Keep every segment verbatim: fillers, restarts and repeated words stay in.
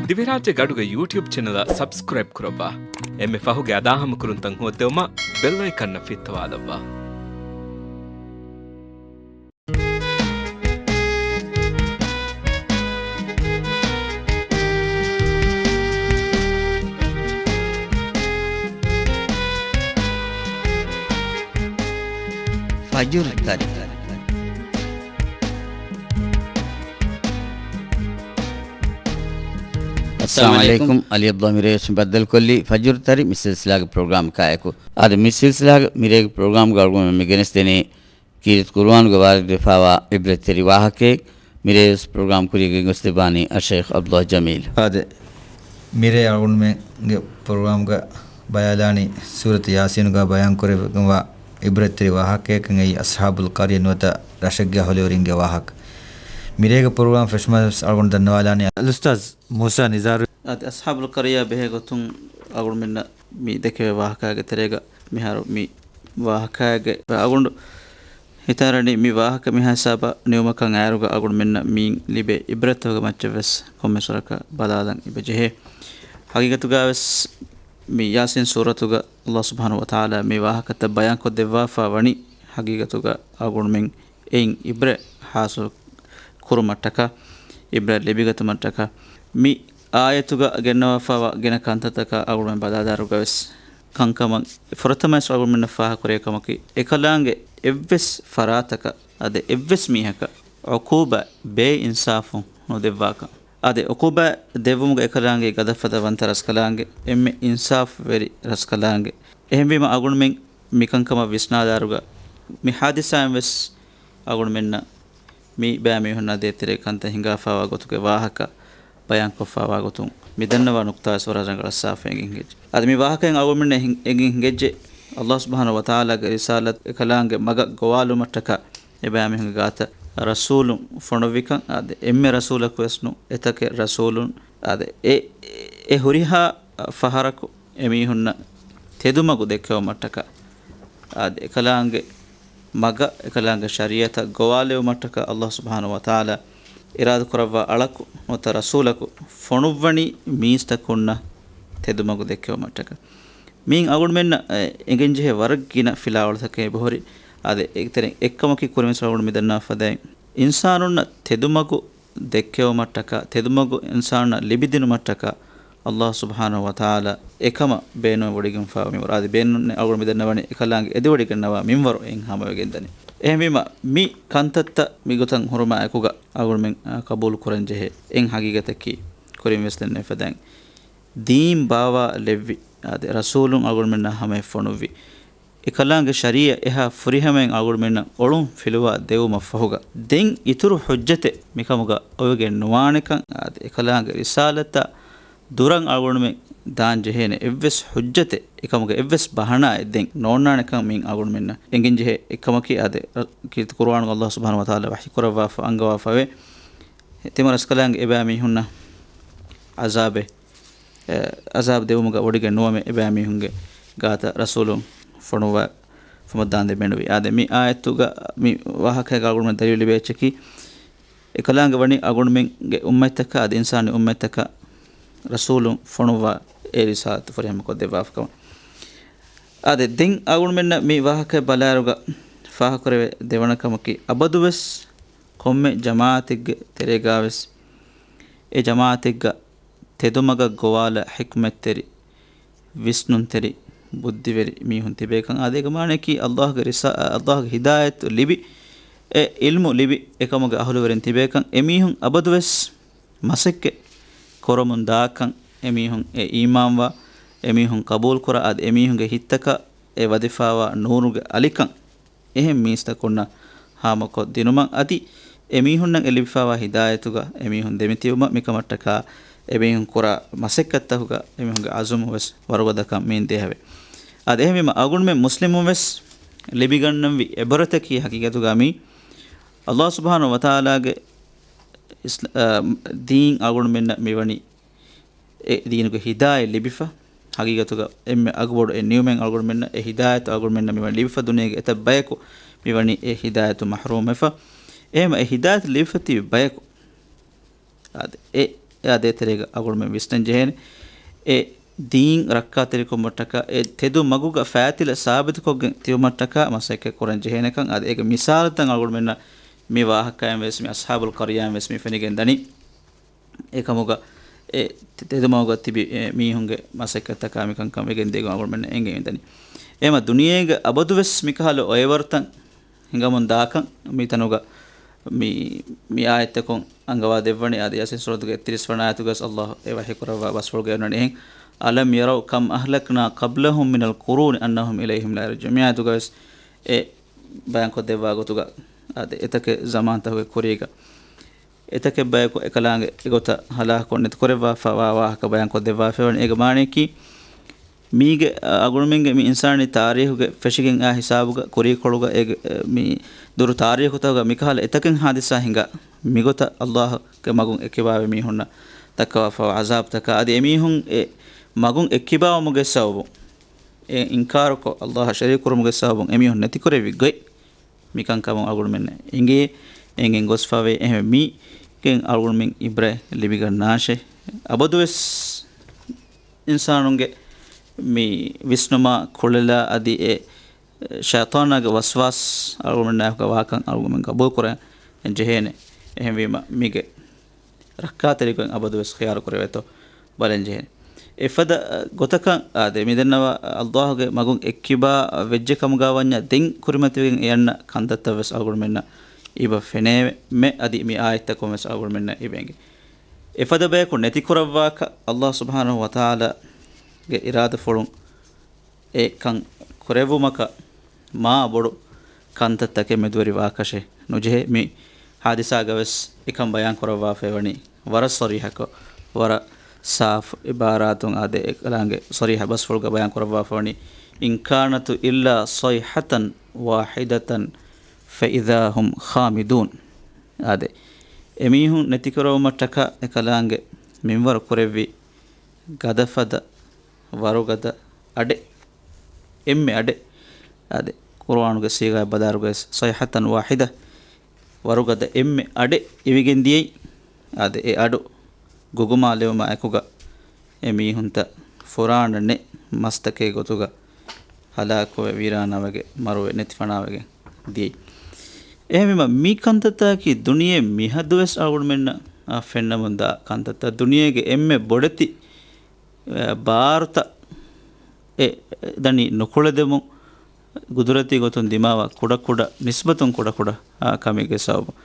ދިވެހިރާއްޖޭގެ އަޑުގެ ޔޫޓިއުބް ޗެނަލަށް ސަބްސްކްރައިބް ކުރައްވާ. އެންމެ ފަހުގެ އަދާހަމަކުރުންތައް ހޯއްދެވުމަށް ބެލް އައިކަންއަށް ފިއްތަވާލައްވާ. ފަޖުރު ތަރި. އައްސަލާމު އަލައިކުމް. އަލީ އަބްދުﷲ މިރޭވެސް ބައްދަލުކޮށްލީ ފަޖުރު ތަރި މި ސިލްސިލާގެ ޕްރޮގްރާމް ކާއެކު. އާދެ، މި ސިލްސިލާގެ މިރޭގެ ޕްރޮގްރާމްގަ އަޅުގަނޑު މި ގެނެސްދެނީ ކީރިތި ޤުރުއާނުގަ ވާރިދުވެފާވާ ޢިބްރަތްތެރި ވާހަކައެއް. މިރޭވެސް ޕްރޮގްރާމް ކުރިޔަށް ގެންގޮސްދެއްވާނީ އައްޝައިޚް ޢަބްދުﷲ ޖަމީލް. އާދެ، މިރޭ އަޅުގަނޑުމެންގެ ޕްރޮގްރާމްގަ ބަޔާލާނީ ސޫރަތު ޔާސީނުގަ ބަޔާންކުރެވިގެންވާ ޢިބްރަތްތެރި ވާހަކައެއް ކަން. އެއީ އަޞްޙާބުލް ޤަރްޔަ ނުވަތަ ރަށެއްގެ އަހުލުވެރިންގެ ވާހަކަ. މިރޭގެ ޕްރޮގްރާމް ފެށުމަށް ވެސް އަޅުގަނޑު ދަންނަވާލާނީ އަލްއުސްތާޛް މޫސާ ނިޒާރު. އަދި އަޞްޙާބުލް ޤަރްޔާ ބެހޭ ގޮތުން އަޅުގަނޑުމެންނަށް މި ދެކެވޭ ވާހަކާގެ ތެރޭގަ މިހާރު މި ވާހަކާގެ އަޅުގަނޑު ހިތަށް އަރަނީ މި ވާހަކަ މިހާ ހިސާބަށް ނިމުމަކަށް އައިރުގަ އަޅުގަނޑުމެންނަށް މީން ލިބޭ ޢިބްރަތްތަކުގެ މައްޗަށް ވެސް ކޮންމެ ސުރަކަށް ބަލާލަން އެބަ ޖެހޭ. ހަގީގަތުގަ ވެސް މި ޔާސީން ސޫރަތުގަ ﷲ ސުބްޙާނަހޫ ވަތަޢާލާ މި ވާހަކަތައް ބަޔާންކޮށްދެއްވާފަ ވަނީ ހަގީގަތުގަ އަޅުގަނޑުމެން އެއިން ޢިބްރަތް ޙާޞިލު ކުރުމަށްޓަކާ، ޢިބްރަތް ލިބިގަތުމަށްޓަކާ. މި އާޔަތުގަ ގެންނަވާފައިވާ ގިނަ ކަންތައްތަކަށް އަޅުގަނޑުމެން ބަލާލާއިރުގަވެސް ކަންކަމަށް ފުރަތަމަވެސް އަޅުގަނޑުމެންނަށް ފާހަގަކުރެވޭ ކަމަކީ، އެކަލާނގެ އެއްވެސް ފަރާތަކަށް އަދި އެއްވެސް މީހަކަށް ޢުޤޫބާތް ބޭއިންސާފުން ނުދެއްވާކަން. އާދެ، ޢުޤޫބާތް ދެއްވުމުގަ އެކަލާނގެ ގަދަފަދަ ވަންތަ ރަސްކަލާނގެ، އެންމެ އިންސާފުވެރި ރަސްކަލާނގެ. އެހެންވީމަ އަޅުގަނޑުމެން މިކަންކަމަށް ވިސްނާލާއިރުގަ މި ޙާދިސާއިން ވެސް އަޅުގަނޑުމެންނަށް މި ބައިމީހުންނާ ދޭތެރޭ ކަންތައް ހިނގާފައިވާ ގޮތުގެ ވާހަކަ ބަޔާންކޮށްފައިވާ ގޮތުން މި ދަންނަވާ ނުކުތާވެސް ވަރަށް ރަނގަޅަށް ސާފު އެނގިން ހިނގައްޖެ. އަދި މި ވާހަކައިން އަޅުގަނޑުމެންނަށް ހިން-، އެނގިން ހިނގައްޖެ، ﷲ ސުބްޙާނަހޫ ވަތަޢާލާގެ ރިސާލަތް އެކަލާނގެ މަގަށް ގޮވާލުމަށްޓަކާ އެބައިމީހުންގެ ގާތަށް ރަސޫލުން ފޮނުއްވިކަން. އާދެ، އެންމެ ރަސޫލަކުވެސް ނޫން، އެތަކެއް ރަސޫލުން. އާދެ، އެ، އެ ހުރިހާ ފަހަރަކު އެމީހުންނަށް ތެދުމަގު ދެއްކެވުމަށްޓަކާ، އާދެ، އެކަލާނގެ މަގަށް، އެކަލާނގެ ޝަރީޢަތަށް ގޮވާލެވުމަށްޓަކާ ﷲ ސުބްޙާނަހޫ ވަތަޢާލާ އިރާދަކުރައްވާ އަޅަކު ނުވަތަ ރަސޫލަކު ފޮނުއްވަނީ މީސްތަކުންނަށް ތެދުމަގު ދެއްކެވުމަށްޓަކާ. މީން އަޅުގަނޑުމެންނަށް، އެ، އެނގެންޖެހޭ ވަރަށް ގިނަ ފިލާވަޅުތަކެއް އެބަހުރި. އާދެ، އޭގެތެރެއިން އެއްކަމަކީ ކުރިންވެސް އަޅުގަނޑު މި ދަންނަވާފަދައިން، އިންސާނުންނަށް ތެދުމަގު ދެއްކެވުމަށްޓަކާ، ތެދުމަގު އިންސާނުންނަށް ލިބިދިނުމަށްޓަކާ، ﷲ ސުބްޙާނަހޫ ވަތަޢާލާ އެކަމަށް ބޭނުން ވޮޑިގެންފައިވާ މިންވަރު. އާދެ، ބޭނުން އަޅުގަނޑު މި ދަންނަވަނީ އެކަލާނގެ އެދިވޮޑިގަންނަވާ މިންވަރު އެއިން ހާމަވެގެންދަނީ. އެހެންވީމަ، މި ކަންތައްތައް މިގޮތަށް ހުރުމާ އެކުގަ އަޅުގަނޑުމެން، އާ، ޤަބޫލު ކުރަންޖެހޭ. އެއިން ހަގީގަތަކީ ކުރިންވެސް ދެންނެވިފަދައިން، ދީން ބާވާލެއްވި، އާދެ، ރަސޫލުން އަޅުގަނޑުމެންނާ ހަމަޔަށް ފޮނުއްވި. އެކަލާނގެ ޝަރީޢަތް އެހާ ފުރިހަމައިން އަޅުގަނޑުމެންނަށް އޮޅުން ފިލުވާ ދެވުމަށްފަހުގަ، ދެން އިތުރު ޙުއްޖަތެއް މިކަމުގަ އޮވެގެން ނުވާނެކަން، އާދެ، އެކަލާނގެ ރިސާލަތާ ދުރަށް އަޅުގަނޑުމެން ދާން ޖެހޭނެ އެއްވެސް ޙުއްޖަތެއް، އެކަމުގެ އެއްވެސް ބަހަނާއެއް ދެން ނޯންނާނެކަން މިއިން އަޅުގަނޑުމެންނަށް އެނގެންޖެހޭ. އެއްކަމަކީ، އާދެ، ރަ-، ކީރިތި ޤުރުއާނުގަ ﷲ ސުބްޙާނަހޫ ވަތަޢާލާ ވަޙީކުރައްވާފަ އަންގަވާފަވޭ، ތިމަ ރަސްކަލާނގެ އެބައިމީހުންނަށް ޢަޒާބެއް އެ، ޢަޒާބު ދެވުމުގަ ވޮޑިގެން ނުވަމޭ އެބައިމީހުންގެ ގާތަށް ރަސޫލުން ފޮނުއްވާ ފަމަށް ދާންދެން ބޭނުންވީ. އާދެ، މި އާޔަތުގަ މި ވާހަކައިގަ އަޅުގަނޑުމެން ދަލީލު ލިބޭ އެއްޗަކީ، އެކަލާނގެ ވަނީ އަޅުގަނޑުމެންގެ އުއްމަތްތަކަށް އަދި އިންސާނީ އުއްމަތްތަކަށް ރަސޫލުން ފޮނުއްވާ އެ ރިސާލަތު ފުރިހަމަކޮށްދެއްވާފަ ކަމަށް. އާދެ، ދެން އަޅުގަނޑުމެންނަށް މި ވާހަކަ ބަލާއިރުގަ ފާހަގަކުރެވޭ ދެވަނަ ކަމަކީ، އަބަދުވެސް ކޮންމެ ޖަމާޢަތެއްގެ ތެރޭގަވެސް އެ ޖަމާޢަތެއްގަ ތެދުމަގަށް ގޮވާލާ ޙިކްމަތްތެރި، ވިސްނުންތެރި، ބުއްދިވެރި މީހުން ތިބޭކަން. އާދެ، އޭގެ މާނައަކީ ﷲގެ ރިސާ-، ﷲގެ ހިދާޔަތު ލިބި، އެ ޢިލްމު ލިބި، އެކަމުގެ އަހުލުވެރިން ތިބޭކަން. އެމީހުން އަބަދުވެސް މަސައްކަތް ކުރަމުން ދާކަން، އެމީހުން އެ އީމާންވާ، އެމީހުން ޤަބޫލުކުރާ، އާދެ، އެމީހުންގެ ހިތްތަކަށް އެ ވަދެފައިވާ ނޫރުގެ އަލިކަން އެހެން މީސްތަކުންނަށް ހާމަކޮށް ދިނުމަށް އަދި އެމީހުންނަށް އެ ލިބިފައިވާ ހިދާޔަތުގަ އެމީހުން ދެމިތިބުމަށް މިކަމަށްޓަކާ އެމީހުން ކުރާ މަސައްކަތްތަކުގަ އެމީހުންގެ ޢަޒުމު ވެސް ވަރުގަދަކަން މިއިން ދޭހަވޭ. އާދެ، އެހެންވީމަ އަޅުގަނޑުމެން މުސްލިމުން ވެސް ލިބިގަންނަންވީ ޢިބްރަތަކީ ހަގީގަތުގަ މީ ﷲ ސުބްޙާނަހޫ ވަތަޢާލާގެ އިސް-، އަ، ދީން އަޅުގަނޑުމެންނަށް މިވަނީ އެ ދީނުގެ ހިދާޔަތް ލިބިފަ، ހަގީގަތުގަ އެންމެ އަގުބޮޑު އެއް ނިޢުމަތް އަޅުގަނޑުމެންނަށް އެ ހިދާޔަތު އަޅުގަނޑުމެންނަށް މިވަނީ ލިބިފަ. ދުނިޔޭގެ އެތައް ބަޔަކު މިވަނީ އެ ހިދާޔަތު މަޙްރޫމްވެފަ. އެހެންވެ އެ ހިދާޔަތު ލިބިފަ ތިބި ބަޔަކު، އާދެ، އެ އާދެ، އެތެރޭގަ އަޅުގަނޑުމެން ވިސްނަން ޖެހޭނެ. އެ ދީން ރައްކާތެރިކުރުމަށްޓަކާ، އެ ތެދު މަގުގަ ފައިތިލަ ސާބިތުކޮށްގެން ތިބުމަށްޓަކާ މަސައްކަތް ކުރަން ޖެހޭނެކަން. އާދެ، އޭގެ މިސާލުތައް އަޅުގަނޑުމެންނަށް މި ވާހަކައިން ވެސް، މި އަޞްޙާބުލް ޤަރްޔާއިން ވެސް މި ފެނިގެން ދަނީ. އެކަމުގަ އެ ތެ-، ތެދުމަގުގަ ތިބި އެ މީހުންގެ މަސައްކަތްތަކާ މިކަންކަން ވެގެން ދިޔައިގެން އަޅުގަނޑުމެންނަށް އެނގެން ދަނީ. އެހެމަ ދުނިޔޭގެ އަބަދުވެސް މިކަހަލަ އޮއެވަރުތައް ހިނގަމުން ދާކަން މިތަނުގަ މި، މި އާޔަތްތަކުން އަންގަވާ ދެއްވަނީ. އާދެ، ޔާސީން ސޫރަތުގެ އެއްތިރީސް ވަނަ އާޔަތުގަވެސް ﷲ އެ ވަޙީ ކުރައްވާ ބަސްފުޅުގައި އޮންނަނީ އެހެން. أَلَمْ يَرَوْا كَمْ أَهْلَكْنَا قَبْلَهُمْ مِنَ الْقُرُونِ أَنَّهُمْ إِلَيْهِمْ لَا يَرْجِعُونَ. މި އާޔަތުގަވެސް އެ ބަޔާންކޮށްދެއްވާ ގޮތުގަ، އާދެ، އެތަކެއް ޒަމާންތަކުގެ ކުރީގަ އެތަކެއް ބަޔަކު އެކަލާނގެ އެގޮތަށް ހަލާކުކޮށް ނެތިކުރެއްވާފަ ވާ ވާހަކަ ބަޔާންކޮށްދެއްވާފައިވަނީ. އޭގެ މާނަޔަކީ، މީގެ އަ، އަޅުގަނޑުމެންގެ މި އިންސާނީ ތާރީޚުގެ ފެށިގެން އާ ހިސާބުގަ ކުރީކޮޅުގަ އޭގެ، އެ، މި ދުރު ތާރީޚުތަކުގަ މިކަހަލަ އެތަކެއް ހާދިސާ ހިނގާ މިގޮތަށް ﷲ ގެ މަގުން އެއްކިބާވެ މީހުންނަށް ދައްކަވާފައިވާ ޢަޒާބުތަކާ އަދި އެމީހުން އެ މަގުން އެއްކިބާވުމުގެ ސަބަބުން، އެ އިންކާރުކޮށް ﷲ އަށް ޝަރީކުކުރުމުގެ ސަބަބުން އެމީހުން ނެތިކުރެއްވި ގޮތް، މިކަންކަމުން އަޅުގަނޑުމެންނަށް އެނގޭ، އެނގެން ގޮސްފަވޭ. އެހެން މީގެން އަޅުގަނޑުމެން ޢިބްރަތް ލިބިގަންނާށޭ. އަބަދުވެސް އިންސާނުންގެ މި ވިސްނުމާ ކުޅެލާ އަދި އެ ޝައިޠާނާގެ ވަސްވާސް އަޅުގަނޑުމެންނާއެކުގަ ވާކަން އަޅުގަނޑުމެން ގަބޫލުކުރަން ޖެހޭނެ. އެހެންވީމަ މީގެ ރައްކާތެރިކޮށް އަބަދުވެސް ޚިޔާރު ކުރެވޭތޯ ބަލަން ޖެހޭނެ. އެފަދަ ގޮތަކަށް އާދެ، މިދެންނަވާ ﷲ ގެ މަގުން އެއްކިބާ ވެއްޖެ ކަމުގަ ވަންޏާ ދެން ކުރިމަތިވެގެން އެ އަންނަ ކަންތައްތައް ވެސް އަޅުގަނޑުމެންނަށް އިބަ ފެނޭމެ އަދި މި އާޔަތްތަކުން ވެސް އަޅުގަނޑުމެންނަށް އިބަ އެނގޭ. އެފަދަ ބަޔަކު ނެތިކުރައްވާކަށް ﷲ ސުބްޙާނަހޫ ވަތަޢާލާގެ އިރާދަފުޅުން އެ ކަން ކުރެއްވުމަކަށް މާ ބޮޑު ކަންތައްތަކެއް މެދުވެރި ވާކަށެއް ނުޖެހޭ. މި ޙާދިސާގަވެސް އެކަން ބަޔާން ކުރައްވާފައިވަނީ ވަރަށް ޞަރީޙަކޮށް، ވަރަށް ސާފު އިބާރާތުން އާދެ، އެކަލާނގެ ޞަރީޙަ ބަސްފުޅުގަ ބަޔާން ކުރައްވާފައިވަނީ، إِنْ كَانَتْ إِلَّا صَيْحَةً وَاحِدَةً فَإِذَا هُمْ خَامِدُونَ. އާދެ، އެމީހުން ނެތިކުރެއްވުމަށްޓަކާ އެކަލާނގެ މިންވަރު ކުރެއްވި ގަދަފަދަ ވަރުގަދަ އަޑެއް، އެންމެ އަޑެއް. އާދެ، ޤުރުއާނުގެ ސީޣާއަށް ބަލާއިރުގަވެސް صَيْحَةً وَاحِدَةً، ވަރުގަދަ އެންމެ އަޑެއް އިވިގެން ދިޔައީ. އާދެ، އެ އަޑު ގުގުމާލެވުމާ އެކުގަ އެ މީހުންތައް ފުރާނަ ނެތް މަސްތަކެއް ގޮތުގަ ހަލާކުވެ، ވީރާނާވެގެ، މަރުވެ، ނެތިފަނާވެގެން ދިޔައީ. އެހެންވީމަ، މި ކަންތައްތަކަކީ ދުނިޔެ މިހަދުވެސް އަޅުގަނޑުމެންނަށް، އާ، ފެންނަމުންދާ ކަންތައްތައް. ދުނިޔޭގެ އެންމެ ބޮޑެތި، އެ، ބާރުތައް އެ ދަނީ ނުކުޅެދެމުން ގުދުރަތީ ގޮތުން ދިމާވާ ކުޑަކުޑަ، ނިސްބަތުން ކުޑަކުޑަ، އާ، ކަމެއްގެ ސަބަބުން.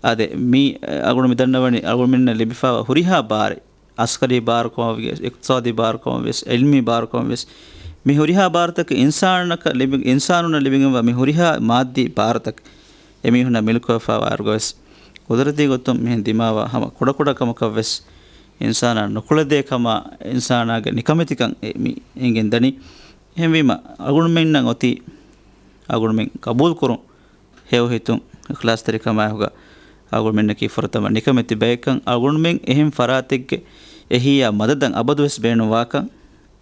އާދެ، މި، އަ، އަޅުގަނޑު މި ދަންނަވަނީ އަޅުގަނޑުމެންނަށް ލިބިފައިވާ ހުރިހާ ބާރެއް، އަސްކަރީ ބާރުކަމަށް ވިޔަސް، އިޤްތިޞާދީ ބާރުކަމަށް ވިޔަސް، ޢިލްމީ ބާރުކަމަށް ވިޔަސް، މި ހުރިހާ ބާރުތަކެއް އިންސާނުންނަކަށް ލިބި-، އިންސާނުންނަށް ލިބިގެންވާ މި ހުރިހާ މާއްދީ ބާރުތަކެއް އެމީހުންނަށް މިލްކުވެފައިވާއިރުގަވެސް، ޤުދުރަތީ ގޮތުން މިހެން ދިމާވާ ހަމަ ކުޑަކުޑަ ކަމަކަށްވެސް އިންސާނާ ނުކުޅެދޭ ކަމާ، އިންސާނާގެ ނިކަމެތިކަން އެ މި އެނގެން ދަނީ. އެހެންވީމަ، އަޅުގަނޑުމެންނަށް އޮތީ އަޅުގަނޑުމެން ޤަބޫލުކުރުން، ހެޔޮ ހިތުން، އިޚްލާޞްތެރިކަމާއެކުގަ އަޅުގަނޑުމެންނަކީ ފުރަތަމަ ނިކަމެތި ބައެއްކަން. އަޅުގަނޑުމެން އެހެން ފަރާތެއްގެ އެހީއާ މަދަދަށް އަބަދުވެސް ބޭނުންވާކަން.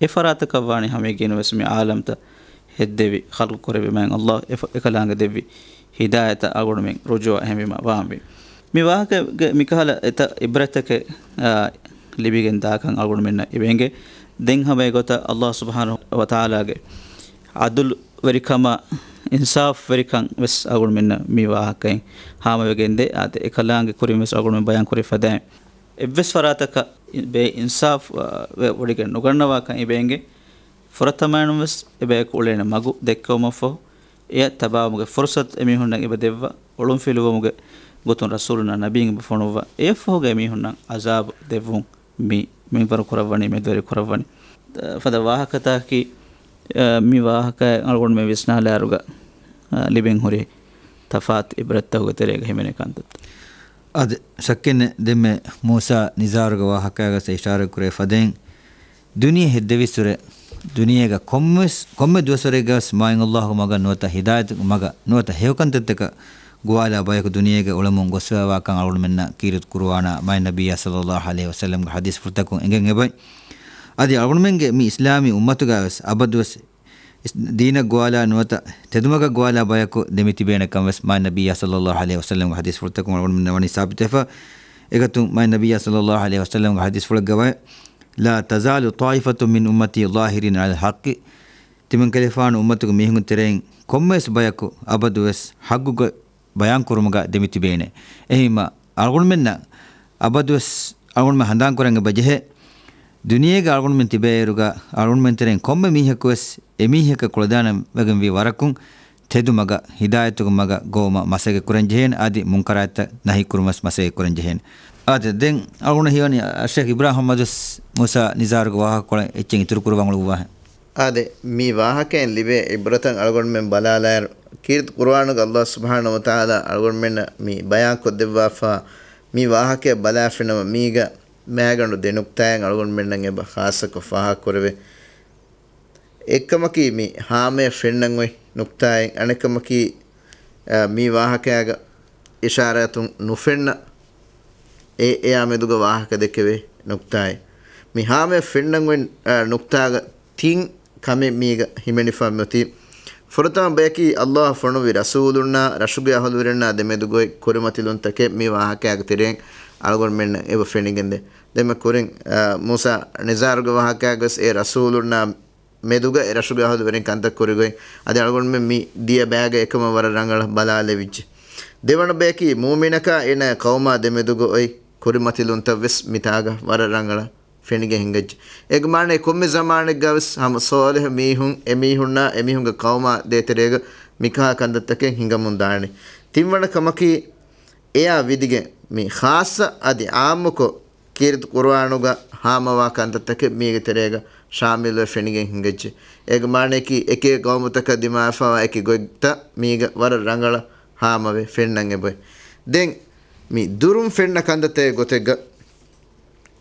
އެ ފަރާތަކަށްވާނީ ހަމައެގެންވެސް މި ޢާލަމްތައް ހެއްދެވި، ޚަލްޤު ކުރެއްވި މާތް ﷲ އެ ފަ-، އެކަލާނގެ ދެއްވި ހިދާޔަތަށް އަޅުގަނޑުމެން ރުޖޫޢަ އެހެންވީމަ ވާންވީ. މި ވާހަކަގެ މިކަހަލަ އެތައް ޢިބްރަތްތަކެއް، އާ، ލިބިގެން ދާކަން އަޅުގަނޑުމެންނަށް އިވެންގެ. ދެން ހަމަ އެގޮތަށް ﷲ ސުބްޙާނަހޫ ވަތަޢާލާގެ ޢަދުލުވެރިކަމާ އިންސާފުވެރިކަން ވެސް އަޅުގަނޑުމެންނަށް މި ވާހަކައިން ހާމަވެގެންދޭ. އާދެ، އެކަލާނގެ ކުރިން ވެސް އަޅުގަނޑުމެން ބަޔާން ކުރި ފަދައިން އެއްވެސް ފަރާތަކަށް ބޭ އިންސާފު، އާ، ވެ-، ވޮޑިގެން ނުގަންނަވާކަން އިބޭނގެ. ފުރަތަމައިނުން ވެސް އެބަޔަކު އުޅޭނެ މަގު ދެއްކެވުމަށްފަހު، އެޔަށް ތަބާވުމުގެ ފުރުޞަތު އެމީހުންނަށް އެބަ ދެއްވާ، އޮޅުންފިލުވުމުގެ ގޮތުން ރަސޫލުންނާ ނަބީން އެބަ ފޮނުއްވާ، އެޔަށްފަހުގަ އެމީހުންނަށް ޢަޒާބު ދެއްވުން މި މިންވަރު ކުރައްވަނީ، މެދުވެރި ކުރައްވަނީ. ފަދަ ވާހަކަތަކަކީ، އަ، މި ވާހަކަ އަޅުގަނޑުމެން ވިސްނާލާއިރުގަ، އަ، ލިބެން ހުރި ތަފާތު ޢިބްރަތްތަކުގެ ތެރޭގަ ހިމެނޭ ކަންތައްތައް. އަދި ޝައްކެއްނެތް ދެންމެ މޫސާ ނިޒާރުގެ ވާހަކައިގަސް އިޝާރަތް ކުރެވި ފަދައިން، ދުނިޔެ ހެއްދެވިއްސުރެ، ދުނިޔޭގަ ކޮންމެސް، ކޮންމެ ދުވަސްވަރެއްގަސް މާތް ﷲގެ މަގަށް ނުވަތަ ހިދާޔަތު މަގަށް ނުވަތަ ހެޔޮކަންތައްތަކަށް ގޮވާލާ ބަޔަކު ދުނިޔޭގަ އުޅެމުން ގޮސްފައިވާކަން އަޅުގަނޑުމެންނަށް ކީރިތި ޤުރުއާނާ މާތް ނަބިއްޔާ ޞައްލައްލާހު ޢަލައިހި ވަސައްލަމްގެ ޙަދީޘްފުޅުތަކުން އެނގެން އެބައި. އަދި އަޅުގަނޑުމެންގެ މި އިސްލާމީ އުއްމަތުގަވެސް އަބަދުވެސް އިސް-، ދީނަށް ގޮވާލާ ނުވަތަ ތެދުމަގަށް ގޮވާލާ ބަޔަކު ދެމިތިބޭނެ ކަން ވެސް މާތް ނަބިއްޔާ ޞައްލައްލާހު ޢަލައިހި ވަސައްލަމްގެ ޙަދީޘްފުޅުތަކުން އަޅުގަނޑުމެންނަށް ވަނީ ސާބިތުވެފަ. އެގޮތުން މާތް ނަބިއްޔާ ޞައްލައްލާހު ޢަލައިހި ވަސައްލަމްގެ ޙަދީޘްފުޅެއްގަވައި، "لا تزال طائفة من أمتي ظاهرين على الحق." ތިމަންކަލޭފާނު އުއްމަތުގެ މީހުން ތެރެއިން ކޮންމެވެސް ބަޔަކު އަބަދުވެސް ޙައްޤުގެ ބަޔާންކުރުމުގަ ދެމިތިބޭނެ. އެހީމަ، އަޅުގަނޑުމެންނަށް އަބަދުވެސް އަޅުގަނޑުމެން ހަނދާންކުރަން އެބަޖެހޭ، ދުނިޔޭގަ އަޅުގަނޑުމެން ތިބޭއިރުގަ އަޅުގަނޑުމެން ތެރެއިން ކޮންމެ މީހަކުވެސް އެމީހަކަށް ކުޅަދާނަވެގެންވީ ވަރަކުން ތެދުމަގަށް، ހިދާޔަތުގެ މަގަށް ގޮވުމަށް މަސައްކަތް ކުރަންޖެހޭނެ. އަދި މުންކަރާތްތައް ނަހީކުރުމަށް މަސައްކަތް ކުރަންޖެހޭނެ. އާދެ، ދެން އަޅުގަނޑަށް ހީވަނީ އައްޝައިޚް އިބްރާހިމް އަދުސް މޫސާ ނިޒާރުގެ ވާހަކަކޮޅެއް އެއްޗެއް އިތުރުކުރައްވަން އުޅުއްވާހެން. އާދެ، މި ވާހަކައިން ލިބޭ އިބްރަތަށް އަޅުގަނޑުމެން ބަލާލާއިރު، ކީރިތި ޤުރުއާނުގަ ﷲ ސުބްޙާނަހޫ ވަތަޢާލާ އަޅުގަނޑުމެންނަށް މި ބަޔާންކޮށްދެއްވާފަ، މި ވާހަކައަށް ބަލާފިނަމަ، މީގަ މައިގަނޑު ދެ ނުކްތާއެއް އަޅުގަނޑުމެންނަށް އެބަ ޚާއްޞަކޮށް ފާހަގަކުރެވޭ. އެއްކަމަކީ މި ހާމަޔަށް ފެންނަން އޮތް ނުކްތާއެއް، އަނެއްކަމަކީ، އަ، މި ވާހަކައިގަ އިޝާރާތުން ނުފެންނަ އެ، އެއާ މެދުގަ ވާހަކަ ދެކެވޭ ނުކްތާއެއް. މި ހާމަޔަށް ފެންނަން އޮތް، އަ، ނުކްތާގަ ތިން ކަމެއް މީގަ ހިމެނިފަ މިއޮތީ. ފުރަތަމަ ބަޔަކީ ﷲ ފޮނުއްވި ރަސޫލުންނާ ރަށުގެ އަހުލުވެރިންނާ ދެމެދުގައި ކުރިމަތިލުންތަކެއް މި ވާހަކައިގެ ތެރެއިން އަޅުގަނޑުމެންނަށް އެބަ ފެނިގެންދޭ. ދެންމެ ކުރިން، އަ، މޫސާ ނިޒާރުގެ ވާހަކައިގަވެސް އެ ރަސޫލުންނާ މެދުގަ އެ ރަށުގެ އަހުލުވެރިން ކަންތައް ކުރިގޮތް އަދި އަޅުގަނޑުމެން މި ދިޔަ ބައިގަ އެކަމަށް ވަރަށް ރަނގަޅަށް ބަލާލެވިއްޖެ. ދެވަނަ ބަޔަކީ މުއުމިނަކާ އޭނާ ޤައުމާ ދެމެދުގަ އޮތް ކުރިމަތިލުންތައް ވެސް މިތާގަ ވަރަށް ރަނގަޅަށް ފެނިގެން ހިނގައްޖެ. އޭގެ މާނައީ ކޮންމެ ޒަމާނެއްގަ ވެސް ހަމަ ޞާލިޙު މީހުން އެމީހުންނާ އެމީހުންގެ ޤައުމާ ދޭތެރޭގަ މިކަހަލަ ކަންތައްތަކެއް ހިނގަމުން ދާނެ. ތިންވަނަ ކަމަކީ އެއާ ވިދިގެން މި ޚާއްޞަ އަދި ޢާއްމުކޮށް ކީރިތި ޤުރުއާނުގަ ހާމަވާ ކަންތައްތަކެއް މީގެ ތެރޭގަ ޝާމިލުވެ ފެނިގެން ހިނގައްޖެ. އޭގެ މާނަޔަކީ އެކި ޤައުމުތަކަށް ދިމާވެފަވާ އެކި ގޮތްތައް މީގަ ވަރަށް ރަނގަޅަށް ހާމަވެ ފެންނަން އެބައޮތް. ދެން މި ދުރުން ފެންނަ ކަންތައްތަކެއް ގޮތެއްގަ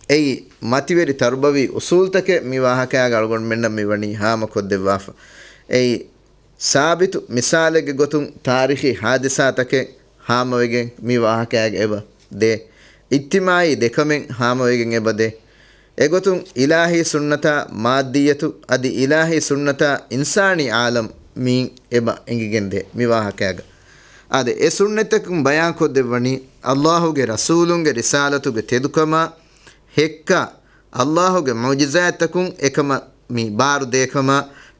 އެއީ މަތިވެރި ތަރުބަވީ އުޞޫލުތަކެއް މި ވާހަކައިގަ އަޅުގަނޑުމެންނަށް މިވަނީ ހާމަކޮށްދެއްވާފަ. އެއީ ސާބިތު މިސާލެއްގެ ގޮތުން ތާރީޚީ ހާދިސާތަކެއް ހާމަވެގެން މި ވާހަކައިގަ އެބަ ދޭ. އިޖްތިމާޢީ ދެކަމެއް ހާމަވެގެން އެބަ ދޭ. އެގޮތުން އިލާހީ ސުންނަތާ މާއްދިއްޔަތު އަދި އިލާހީ ސުންނަތާ އިންސާނީ ޢާލަމް މިއިން އެބަ އެނގިގެންދޭ މި ވާހަކައިގަ. އާދެ، އެ ސުންނަތްތަކުން ބަޔާންކޮށްދެއްވަނީ، ﷲ ގެ ރަސޫލުންގެ ރިސާލަތުގެ ތެދުކަމާ، ހެއްކާ، ﷲ ގެ މުޢުޖިޒާތްތަކުން އެކަމަށް މި ބާރު ދޭކަމާ،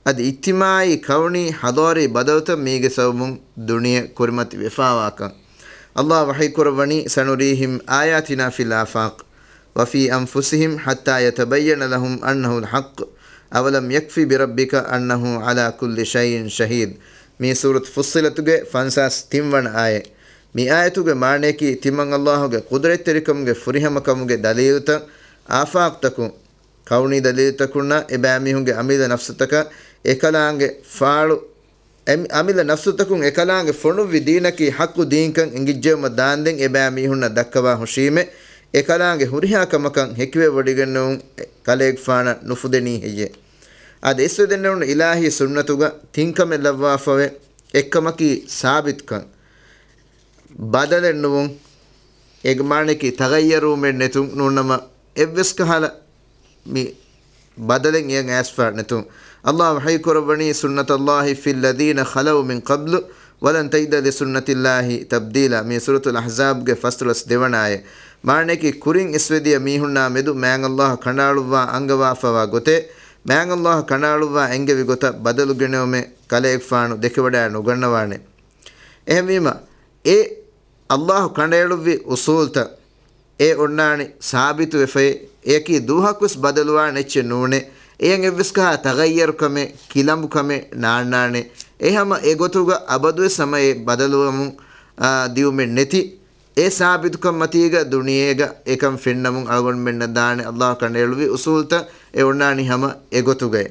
އަދި އިޖްތިމާޢީ، ކައުނީ، ޙަޟާރީ ބަދަލުތައް މީގެ ސަބަބުން ދުނިޔެ ކުރިމަތި ވެފާވާކަން. ﷲ ވަޙީކުރައްވަނީ، سنريهم آياتنا في الآفاق وفي أنفسهم حتى يتبين لهم أنه الحق أولم يكف بربك أنه على كل شيء شهيد. މީ ސޫރަތު ފުއްޞިލަތުގެ ފަންސާސް ތިން ވަނަ އާޔަތް. މި އާޔަތުގެ މާނަޔަކީ، ތިމަން ﷲ ގެ ޤުދުރަތްތެރިކަމުގެ ފުރިހަމަކަމުގެ ދަލީލުތައް، އާފާޤުތަކުން، ކައުނީ ދަލީލުތަކުންނާ އެބައިމީހުންގެ އަމިއްލަ ނަފްސުތަކަށް އެކަލާނގެ ފާޅު، އެ، އަމިއްލަ ނަފްސުތަކުން އެކަލާނގެ ފޮނުއްވި ދީނަކީ ޙައްޤު ދީންކަން އެނގިއްޖެއުމަށް ދާންދެން އެބައިމީހުންނަށް ދައްކަވާ ހުށީމޭ، އެކަލާނގެ ހުރިހާ ކަމަކަށް ހެކިވެވޮޑިގެންނެވުން ކަލޭގެފާނަށް ނުފުދެނީ ހެއްޔޭ؟ އަދި އިސްވެދެންނެވުނު އިލާހީ ސުންނަތުގަ ތިން ކަމެއް ލައްވާފަވޭ. އެއްކަމަކީ ސާބިތުކަން. ބަދަލެއް ނުވުން. އޭގެ މާނައަކީ ތަޣައްޔަރުވުމެއް ނެތުން، ނޫންނަމަ އެއްވެސް ކަހަލަ މި ބަދަލެއް އެޔަށް އައިސްފަ ނެތުން. ﷲ ވަޙީކުރައްވަނީ، سنة الله في الذين خلوا من قبل ولن تجد لسنة الله تبديلا. މީ ސޫރަތުލް އަޙްޒާބްގެ ފަސްދޮޅަސް ދެވަނަ އާޔަތް. މާނައަކީ ކުރިން އިސްވެދިޔަ މީހުންނާ މެދު މާތް ﷲ ކަނޑައަޅުއްވާ އަންގަވާފަވާ ގޮތެއް، މާތް ﷲ ކަނޑައަޅުއްވާ އެންގެވި ގޮތަށް ބަދަލު ގެނެވުމެއް ކަލޭގެފާނު ދެކެވަޑައި ނުގަންނަވާނެ. އެހެންވީމަ، އެ ﷲ ކަނޑައެޅުއްވި އުޞޫލްތައް، އެ އޮންނާނެ ސާބިތުވެފައި، އެއަކީ ދުވަހަކުވެސް ބަދަލުވާނެ އެއްޗެއް ނޫނޭ. އެޔަށް އެއްވެސް ކަހާ ތަޣައްޔަރުކަމެއް، ކިލަނބުކަމެއް ނާންނާނެ. އެ ހަމަ އެގޮތުގަ އަބަދުވެސް ހަމަ އެ ބަދަލުވަމުން، އާ، ދިއުމެއް ނެތި. އެ ސާބިތުކަން މަތީގަ ދުނިޔޭގަ އެކަން ފެންނަމުން އަޅުގަނޑުމެންނަށް ދާނެ. ﷲ ކަނޑައެޅުއްވި އުޞޫލްތައް އެ އޮންނާނީ ހަމަ އެގޮތުގައި.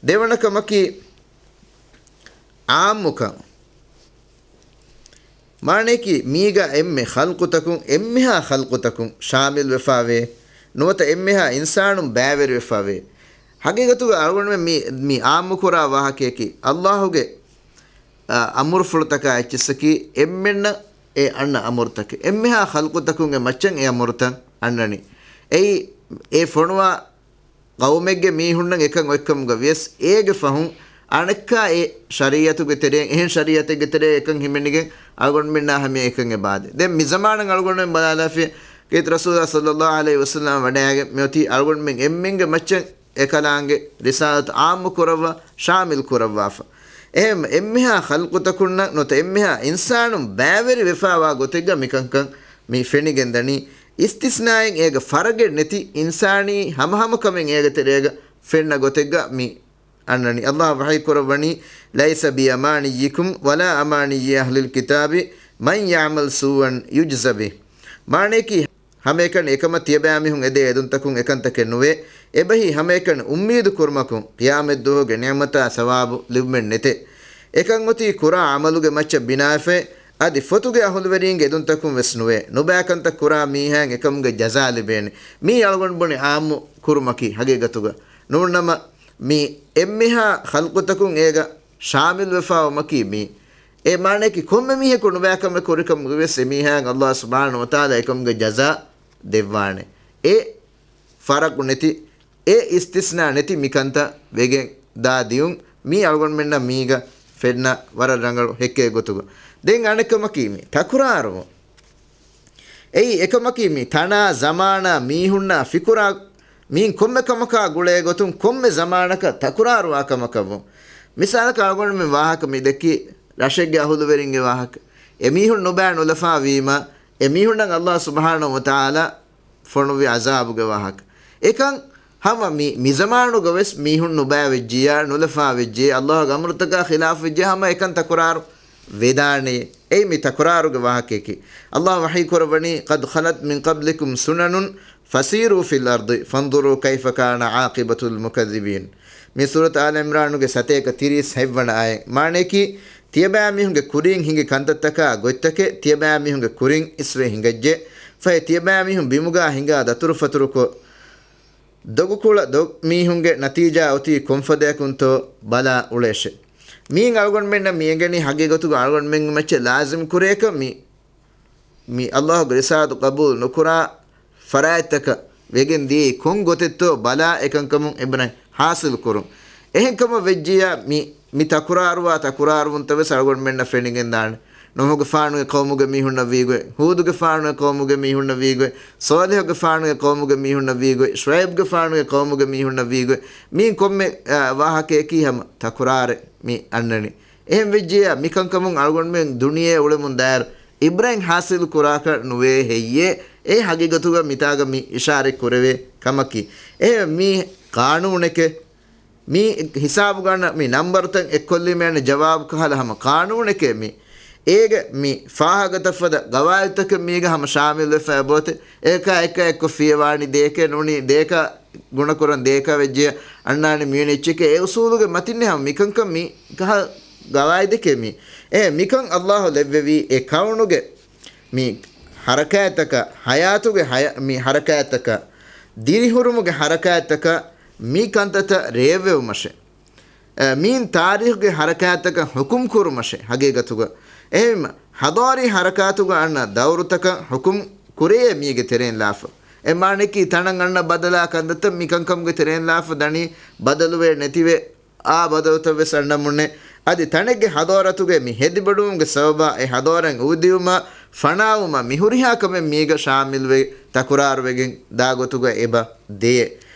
ދެވަނަ ކަމަކީ ޢާއްމުކަން. މާނައަކީ، މީގަ އެންމެ ޚަލްޤުތަކުން، އެންމެހާ ޚަލްޤުތަކުން ޝާމިލްވެފަވޭ، ނުވަތަ އެންމެހާ އިންސާނުން ބައިވެރިވެފަވޭ. ޙަޤީޤަތުގަ އަޅުގަނޑުމެން މި، މި ޢާއްމުކުރާ ވާހަކަޔަކީ، ﷲ ގެ، އަ، އަމުރުފުޅުތަކާ އެއްޗިއްސަކީ، އެންމެންނަށް އެ އަންނަ އަމުރުތަކެއް. އެންމެހާ ޚަލްޤުތަކުންގެ މައްޗަށް އެ އަމުރުތައް އަންނަނީ. އެއީ، އެ ފޮނުވާ ޤައުމެއްގެ މީހުންނަށް އެކަން އޮތްކަމުގަ ވިޔަސް، އޭގެ ފަހުން އަނެއްކާ އެ ޝަރީޢަތުގެ ތެރެއިން، އެހެން ޝަރީޢަތެއްގެ ތެރެއިން އެކަން ހިމެނިގެން އަޅުގަނޑުމެންނާ ހަމަޔަށް އެކަން އެބައާދޭ. ދެން މި ޒަމާނަށް އަޅުގަނޑުމެން ބަލާލާފި، ކީރިތި ރަސޫލާ ޞައްލައްލާހު ޢަލައިހި ވަސައްލަމަ ވަޑައިގެން މިއޮތީ އަޅުގަނޑުމެން އެންމެންގެ މައްޗަށް އެކަލާނގެ ރިސާލަތު ޢާއްމު ކުރައްވާ، ޝާމިލް ކުރައްވާފަ. އެހެން އެންމެހާ ޚަލްޤުތަކުންނަށް ނުވަތަ އެންމެހާ އިންސާނުން ބައިވެރި ވެފާވާ ގޮތެއްގަ މިކަންކަން މި ފެނިގެންދަނީ. އިސްތިސްނާއެއް އޭގަ ފަރަގެއް ނެތި އިންސާނީ ހަމަހަމަކަމެއް އޭގެ ތެރޭގަ ފެންނަ ގޮތެއްގަ މި އަންނަނީ. އައްލާހު ވަޙީ ކުރައްވަނީ، "لَيْسَ بِأَمَانِيِّكُمْ وَلَا أَمَانِيِّ أَهْلِ الْكِتَابِ، مَنْ يَعْمَلْ سُوءًا يُجْزَ بِهِ." މާނަޔަކީ، ހަމައެކަނި އެކަމަށް ތިޔަބައިމީހުން އެދޭ އެދުންތަކުން އެކަންތަކެއް ނުވޭ. އެބަހީ ހަމައެކަނި އުއްމީދު ކުރުމަކުން ޤިޔާމަތްދުވަހުގެ ނިޢުމަތާ ސަވާބު ލިބުމެއް ނެތޭ. އެކަން އޮތީ ކުރާ ޢަމަލުގެ މައްޗަށް ބިނާވެފައި، އަދި ފޮތުގެ އަހުލުވެރީންގެ އެދުންތަކުން ވެސް ނުވޭ. ނުބައި ކަންތައް ކުރާ މީހާއަށް އެކަމުގެ ޖަޒާ ލިބޭނެ. މީ އަޅުގަނޑު ބުނި ޢާއްމު ކުރުމަކީ ހަގީގަތުގަ. ނޫންނަމަ، މީ އެންމެހާ ޚަލްޤުތަކުން އޭގަ ޝާމިލްވެފާވުމަކީ މީ. އެ މާނަޔަކީ ކޮންމެ މީހަކު ނުބައިކަމެއް ކުރިކަމުގަވެސް އެމީހާއަށް އައްލާހު ސުބްޙާނަހު ވަތަޢާލާ އެކަމުގެ ޖަޒާ ދެއްވާނެ. އެ ފަރަޤު ނެތި، އެ އިސްތިސްނާ ނެތި މިކަންތައް ވެގެން ދާ ދިޔުން މީ އަޅުގަނޑުމެންނަށް މީގަ ފެންނަ ވަރަށް ރަނގަޅު ހެއްކޭ ގޮތުގަ. ދެން އަނެއްކަމަކީ މި ތަކުރާރުވުން. އެއީ އެކަމަކީ މި ތަނާ ޒަމާނާ މީހުންނާ ފިކުރާ މީން ކޮންމެ ކަމަކާ ގުޅޭ ގޮތުން ކޮންމެ ޒަމާނަކަށް ތަކުރާރުވާ ކަމަކަށްވުން. މިސާލަކަށް އަޅުގަނޑުމެން ވާހަކަ މި ދެއްކީ ރަށެއްގެ އަހުލުވެރިންގެ ވާހަކަ. އެމީހުން ނުބައި ނުލަފާ ވީމަ، އެމީހުންނަށް އައްލާހު ސުބްޙާނަހު ވަތަޢާލާ ފޮނުއްވި ޢަޒާބުގެ ވާހަކަ. އެކަން ހަމަ މި، މިޒަމާނުގަ ވެސް މީހުން ނުބައިވެއްޖިއްޔާ، ނުލަފާވެއްޖެ، އައްލާހުގެ އަމުރުތަކާ ޚިލާފުވެއްޖެ، ހަމަ އެކަން ތަކުރާރު ވެދާނެ. އެއީ މި ތަކުރާރުގެ ވާހަކަޔަކީ. އައްލާހު ވަޙީ ކުރައްވަނީ، "قَدْ خَلَتْ مِنْ قَبْلِكُمْ سُنَنٌ فَسِيرُوا فِي الْأَرْضِ فَانْظُرُوا كَيْفَ كَانَ عَاقِبَةُ الْمُكَذِّبِينَ." މި ސޫރަތު އާލު ޢިމްރާނުގެ ސަތޭކަ ތިރީސް ހަތްވަނަ އާޔަތް. މާނަޔަކީ، ތިޔަބައިމީހުންގެ ކުރިން ހިނގި ކަންތައްތަކާ ގޮތްތަކެއް ތިޔަބައިމީހުންގެ ކުރިން އިސްވެ ހިނގައްޖެ. ފަހެ ތިޔަބައިމީހުން ބިމުގާ ހިނގާ ދަތުރުފަތުރުކޮށް، ދޮގުކުޅަ ދޮށް މީހުންގެ ނަތީޖާ އޮތީ ކޮންފަދަޔަކުންތޯ ބަލާ އުޅޭށެ. މީން އަޅުގަނޑުމެންނަށް މި އެނގެނީ ހަގީގަތުގަ އަޅުގަނޑުމެންގެ މައްޗަށް ލާޒިމް ކުރޭކަށް މި، މި އައްލާހުގެ ރިސާލަތު ޤަބޫލު ނުކުރާ ފަރާތްތަކަށް ވެގެން ދިޔައީ ކޮން ގޮތެއްތޯ ބަލާ އެކަންކަމުން އިބްރަތް ޙާޞިލު ކުރުން. އެހެންކަމަށް ވެއްޖިއްޔާ މި، މި ތަކުރާރުވާ ތަކުރާރުވުންތައް ވެސް އަޅުގަނޑުމެންނަށް ފެނިގެންދާނެ. ނޫޙުގެފާނުގެ ޤައުމުގެ މީހުންނަށް ވީގޮތް، ހޫދުގެފާނުގެ ޤައުމުގެ މީހުންނަށް ވީގޮތް، ޞާލިޙުގެފާނުގެ ޤައުމުގެ މީހުންނަށް ވީގޮތް، ޝުޢައިބުގެފާނުގެ ޤައުމުގެ މީހުންނަށް ވީގޮތް، މީން ކޮންމެ، އާ، ވާހަކަޔަކީ ހަމަ ތަކުރާރެއް މި އަންނަނީ. އެހެން ވެއްޖިއްޔާ މިކަންކަމުން އަޅުގަނޑުމެން ދުނިޔެ އުޅެމުން ދާއިރު އިބްރަތް ޙާޞިލު ކުރާކަށް ނުވޭ ހެއްޔޭ؟ އެ ހަގީގަތުގަ މިތާގަ މި އިޝާރަތް ކުރެވޭ ކަމަކީ. އެ މީ ޤާނޫނެކޭ. މީ ހިސާބުގަންނަ މި ނަންބަރުތައް އެއްކޮށްލީމަ އަންނަ ޖަވާބު ކަހަލަ ހަމަ ޤާނޫނެކޭ މީ. އޭގެ މި ފާހަގަތައް ފަދަ ގަވާއިދުތަކެއް މީގަ ހަމަ ޝާމިލް ވެފަ އެބޯތެ. އޭކާ އެއްކާ އެއްކޮށް ފިޔަވާނީ ދޭކެ ނޫނީ ދޭކާ ގުނަކުރަން ދޭކާ ވެއްޖެ އަންނާނެ މިވެނި އެއްޗެކޭ. އެ އުސޫލުގެ މަތިންނެ ހަމަ މިކަންކަން މި ކަހަ ގަވާއިދެކޭ މީ. އެ މިކަން އައްލާހު ލެއްވެވީ އެ ކައުނުގެ މި ހަރަކާތްތަކަށް، ޙަޔާތުގެ ހަޔަ-، މި ހަރަކާތްތަކަށް، ދިރިހުރުމުގެ ހަރަކާތްތަކަށް މި ކަންތައްތައް ރޭވެވުމަށެ. އެ، މީން ތާރީޚުގެ ހަރަކާތްތަކަށް ޙުކުމް ކުރުމަށެ ހަގީގަތުގަ. އެހެން ޙަޟާރީ ހަރަކާތުގަ އަންނަ ދައުރުތަކަށް ޙުކުމް ކުރެޔޭ މީގެ ތެރެއިން ލާފަ. އެ މާނައަކީ ތަނަށް އަންނަ ބަދަލާ ކަންތައްތައް މިކަންކަމުގެ ތެރެއިން ލާފަ ދަނީ ބަދަލުވެ ނެތިވެ އާ ބަދަލުތައް ވެސް އަންނަމުންނެ. އަދި ތަނެއްގެ ޙަޟާރަތުގެ މި ހެދިބޮޑުވުމުގެ ސަބަބާ އެ ޙަޟާރަތް އުވެދިޔުމާ ފަނާވުމާ މި ހުރިހާ ކަމެއް މީގަ ޝާމިލްވެ ތަކުރާރުވެގެން ދާ ގޮތުގަ އެބަ ދެޔޭ.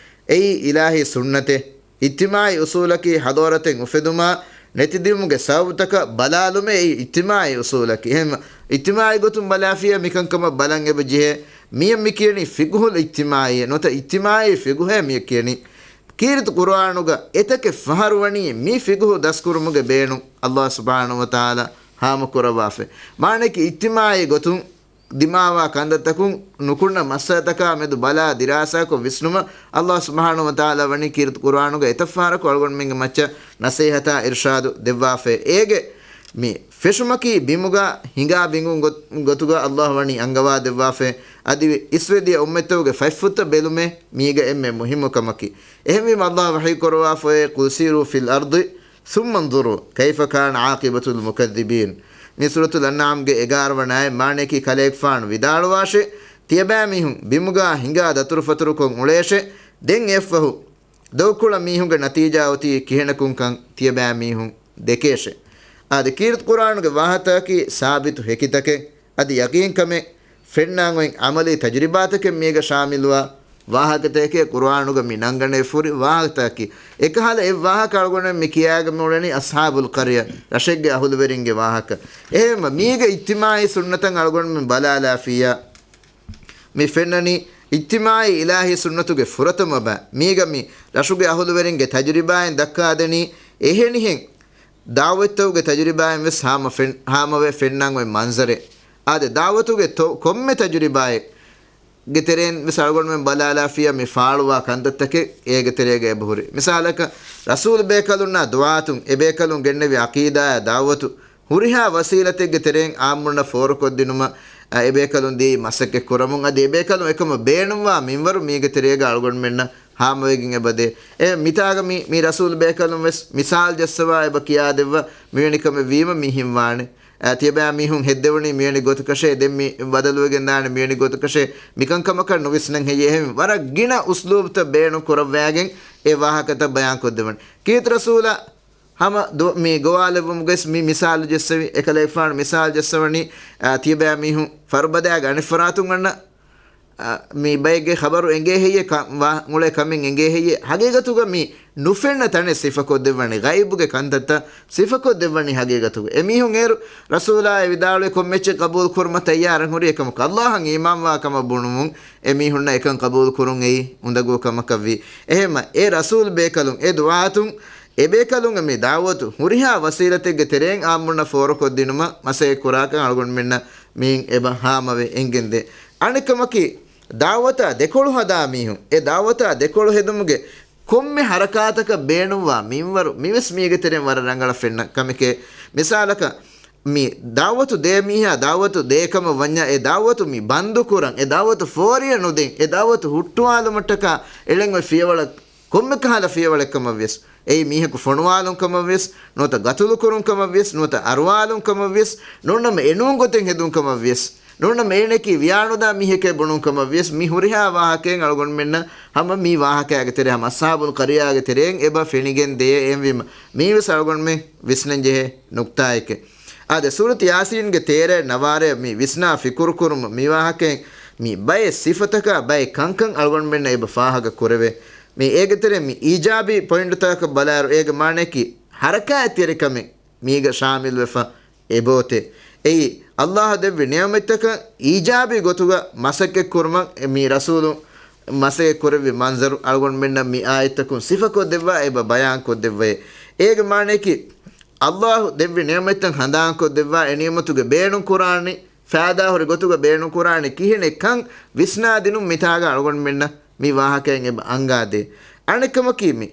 އެއީ އިލާހީ ސުންނަތެއް. އިޖްތިމާޢީ އުޞޫލަކީ ޙަޟާރަތެއް އުފެދުމާ ނެތިދިޔުމުގެ ސަބަބުތަކަށް ބަލާލުމެއް އެއީ އިޖްތިމާޢީ އުޞޫލަކީ. އެހެން އިޖްތިމާޢީ ގޮތުން ބަލާފިޔާ މިކަންކަމަށް ބަލަން އެބަ ޖެހޭ. މިއަށް މި ކިޔަނީ ފިޤުހުލް އިޖްތިމާޢީ ނުވަތަ އިޖްތިމާޢީ ފިޤުހޭ މިއަށް ކިޔަނީ. ކީރިތި ޤުރުއާނުގަ އެތަކެއް ފަހަރު ވަނީ މި ފިޤުހު ދަސްކުރުމުގެ ބޭނުން އައްލާހު ސުބްޙާނަހު ވަތަޢާލާ ހާމަކުރައްވާފައި. މާނައަކީ އިޖްތިމާޢީ ގޮތުން ދިމާވާ ކަންތައްތަކުން ނުކުންނަ މައްސަލަތަކާ މެދު ބަލާ ދިރާސާކޮށް ވިސްނުމަށް އައްލާހު ސުބްޙާނަހު ވަތަޢާލާ ވަނީ ކީރިތި ޤުރުއާނުގަ އެތައް ފަހަރަކު އަޅުގަނޑުމެންގެ މައްޗަށް ނަޞޭޙަތާ އިރުޝާދު ދެއްވާފައި. އޭގެ މި ފެށުމަކީ ބިމުގަ ހިނގާ ބިނގުން ގޮ-، ގޮތުގަ އައްލާހު ވަނީ އަންގަވާ ދެއްވާފައި. އަދި އިސްވެދިޔަ އުއްމަތްތަކުގެ ފަތްފުއްތަށް ބެލުމެއް މީގަ އެންމެ މުހިއްމު ކަމަކީ. އެހެންވީމަ އައްލާހު ވަޙީ ކުރައްވާފައޭ، "قُلْ سِيرُوا فِي الْأَرْضِ ثُمَّ انْظُرُوا كَيْفَ كَانَ عَاقِبَةُ الْمُكَذِّبِينَ." މި ސޫރަތުލް އަންޢާމްގެ އެގާރަ ވަނަ އާޔަތް. މާނައަކީ ކަލޭގެފާނު ވިދާޅުވާށޭ، ތިޔަބައިމީހުން ބިމުގާ ހިނގާ ދަތުރުފަތުރުކޮށް އުޅޭށޭ، ދެން އެއަށްފަހު ދޮގުކުޅަ މީހުންގެ ނަތީޖާ އޮތީ ކިހިނަކުންކަން ތިޔަބައިމީހުން ދެކޭށޭ. އާދެ، ކީރިތި ޤުރުއާނުގެ ވާހަތަކީ ސާބިތު ހެކިތަކެއް، އަދި ޔަޤީންކަމެއް. ފެންނާން އޮތް ޢަމަލީ ތަޖުރިބާތަކެއް މީގަ ޝާމިލުވާ ވާހަކަތަކެއް ޤުރުއާނުގަ މި ނަންގަނެވި ފުރި ވާހަކަތަކަކީ. އެކަހަލަ އެއް ވާހަކަ އަޅުގަނޑުމެން މި ކިޔާގަ މިއުޅެނީ އަޞްޙާބުލް ޤަރްޔަ، ރަށެއްގެ އަހުލުވެރިންގެ ވާހަކަ. އެހެންމަ މީގެ އިޖްތިމާޢީ ސުންނަތަށް އަޅުގަނޑުމެން ބަލާލާފިއްޔާ، މި ފެންނަނީ އިޖްތިމާޢީ އިލާހީ ސުންނަތުގެ ފުރަތަމަ ބަ. މީގަ މި ރަށުގެ އަހުލުވެރިންގެ ތަޖުރިބާއިން ދައްކާދެނީ އެހެނިހެން ދަޢުވަތްތަކުގެ ތަޖުރިބާއިން ވެސް ހާމަ ފެން-، ހާމަވެ ފެންނަން އޮތް މަންޒަރެއް. އާދެ، ދަޢުވަތުގެ ތޮ-، ކޮންމެ ތަޖުރިބާއެއް ގެ ތެރެއިން ވެސް އަޅުގަނޑުމެން ބަލާލާފިޔާ މި ފާޅުވާ ކަންތައްތަކެއް އޭގެ ތެރޭގަ އެބަހުރި. މިސާލަކަށް، ރަސޫލު ބޭކަލުންނާ ދުޢާތުން އެބޭކަލުން ގެންނެވި ޢަޤީދާއާ ދަޢުވަތު ހުރިހާ ވަސީލަތެއްގެ ތެރެއިން ޢާއްމުންނަށް ފޯރުކޮށްދިނުމަށް، އަ، އެބޭކަލުން ދިޔައީ މަސައްކަތް ކުރަމުން. އަދި އެބޭކަލުން އެކަމަށް ބޭނުންވާ މިންވަރު މީގެ ތެރޭގަ އަޅުގަނޑުމެންނަށް ހާމަވެގެން އެބަދޭ. އެ މިތާގަ މި، މި ރަސޫލު ބޭކަލުން ވެސް މިސާލް ޖައްސަވާ އެބަ ކިޔާދެއްވާ މިވެނި ކަމެއް ވީމަ މި ހިންވާނެ. އަ، ތިޔަބައިމީހުން ހެއްދެވުނީ މިވެނި ގޮތަކަށޭ، ދެން މި ބަދަލުވެގެން ދާނެ މިވެނި ގޮތަކަށޭ، މިކަންކަމަކަށް ނުވިސްނަން ހެއްޔޭ؟ އެހެން ވަރަށް ގިނަ އުސްލޫބުތައް ބޭނުން ކުރައްވާގެން އެ ވާހަކަތައް ބަޔާން ކޮށްދެވަން. ކީރިތި ރަސޫލާ ހަމަ ދު-، މި ގޮވާލެއްވުމުގައި މި މިސާލު ޖެއްސެވި، އެކަލޭގެފާނު މިސާލު ޖެއްސަވަނީ، އާ، ތިޔަބައިމީހުން ފަރުބަދައިގެ އަނެއްފަރާތުން އަންނަ އަ، މި ބައެއްގެ ޚަބަރު އެނގޭ ހެއްޔޭ، ކަ-، ވާ-، އުޅޭ ކަމެއް އެނގޭ ހެއްޔޭ؟ ހަގީގަތުގަ މި ނުފެންނަ ތަނެއް ސިފަކޮށްދެއްވަނީ، ޣައިބުގެ ކަންތައްތައް ސިފަކޮށްދެއްވަނީ ހަގީގަތުގަ. އެމީހުން އޭރު ރަސޫލާ އެ ވިދާޅުވި ކޮންމެއްޗެއް ޤަބޫލު ކުރުމަށް ތައްޔާރަށް ހުރި އެކަމަކު، ﷲ އަށް އީމާންވާ ކަމަށް ބުނުމުން އެމީހުންނަށް އެކަން ޤަބޫލު ކުރުން އެއީ އުނދަގޫ ކަމަކަށްވީ. އެހެންމަ އެ ރަސޫލު ބޭކަލުން އެ ދުޢާތުން އެބޭކަލުންގެ މި ދަޢުވަތު ހުރިހާ ވަސީލަތެއްގެ ތެރެއިން އާއްމުންނަށް ފޯރުކޮށްދިނުމަށް މަސައްކަތް ކުރާކަން އަޅުގަނޑުމެންނަށް މިއިން އެބަ ހާމަވެ އެނގެންދޭ. އަނެއްކަމަކީ، ދަޢުވަތާ ދެކޮޅު ހަދާ މީހުން، އެ ދަޢުވަތާ ދެކޮޅު ހެދުމުގެ ކޮންމެ ހަރަކާތަކަށް ބޭނުންވާ މިންވަރު، މިވެސް މީގެ ތެރެއިން ވަރަށް ރަނގަޅަށް ފެންނަ ކަމެކޭ. މިސާލަކަށް، މި ދަޢުވަތު ދޭ މީހާ ދަޢުވަތު ދޭކަމަށް ވަންޏާ، އެ ދަޢުވަތު މި ބަންދުކުރަން، އެ ދަޢުވަތު ފޯރިޔަ ނުދިން، އެ ދަޢުވަތު ހުއްޓުވާލުމަށްޓަކާ އެޅެން އޮތް ފިޔަވަޅަށް ކޮންމެ ކަހަލަ ފިޔަވަޅެއްކަމަށްވިޔަސް، އެއީ މީހަކު ފޮނުވާލުން ކަމަށްވިޔަސް، ނުވަތަ ގަތުލު ކުރުން ކަމަށްވިޔަސް، ނުވަތަ އަރުވާލުން ކަމަށްވިޔަސް، ނޫންނަމަ އެނޫން ގޮތެއް ހެދުން ކަމަށްވިޔަސް، ނޫންނަމަ އޭނައަކީ ވިޔާނުދާ މީހެކޭ ބުނުން ކަމަށްވިޔަސް، މި ހުރިހާ ވާހަކައިން އަޅުގަނޑުމެންނަށް ހަމަ މި ވާހަކައިގެ ތެރޭ ހަމަ އަޞްޙާބުލް ޤަރްޔާގެ ތެރެއިން އެބަ ފެނިގެން ދޭ. އެހެންވީމަ، މީވެސް އަޅުގަނޑުމެން ވިސްނަން ޖެހޭ ނުކްތާއެކޭ. އާދެ، ސޫރަތު ޔާސީންގެ ތޭރަ ނަވާރަ މި ވިސްނާ ފިކުރު ކުރުމުން މި ވާހަކައިން މި ބައެއް ސިފަތަކާ ބައެއް ކަންކަން އަޅުގަނޑުމެންނަށް އެބަ ފާހަގަ ކުރެވޭ. މި އޭގެ ތެރެއިން މި އީޖާބީ ޕޮއިންޓުތަކަށް ބަލާއިރު، އޭގެ މާނައަކީ ހަރަކާތްތެރިކަމެއް މީގަ ޝާމިލްވެފަ އެބޯތޭ. އެއީ، ﷲ ދެއްވި ނިޢުމަތްތަކަށް އީޖާބީ ގޮތުގަ މަސައްކަތް ކުރުމަށް މި ރަސޫލު މަސައްކަތް ކުރެއްވި މަންޒަރު އަޅުގަނޑުމެންނަށް މި އާޔަތްތަކުން ސިފަކޮށްދެއްވާ އެބަ ބަޔާންކޮށްދެއްވައޭ. އޭގެ މާނައަކީ، ﷲ ދެއްވި ނިޢުމަތްތައް ހަނދާންކޮށްދެއްވާ، އެ ނިޢުމަތުގެ ބޭނުން ކުރާނީ، ފައިދާހުރި ގޮތުގަ ބޭނުން ކުރާނީ ކިހިނެއްކަން ވިސްނާދިނުން މިތާގަ އަޅުގަނޑުމެންނަށް މި ވާހަކައިން އެބަ އަންގާދޭ. އަނެއްކަމަކީ، މި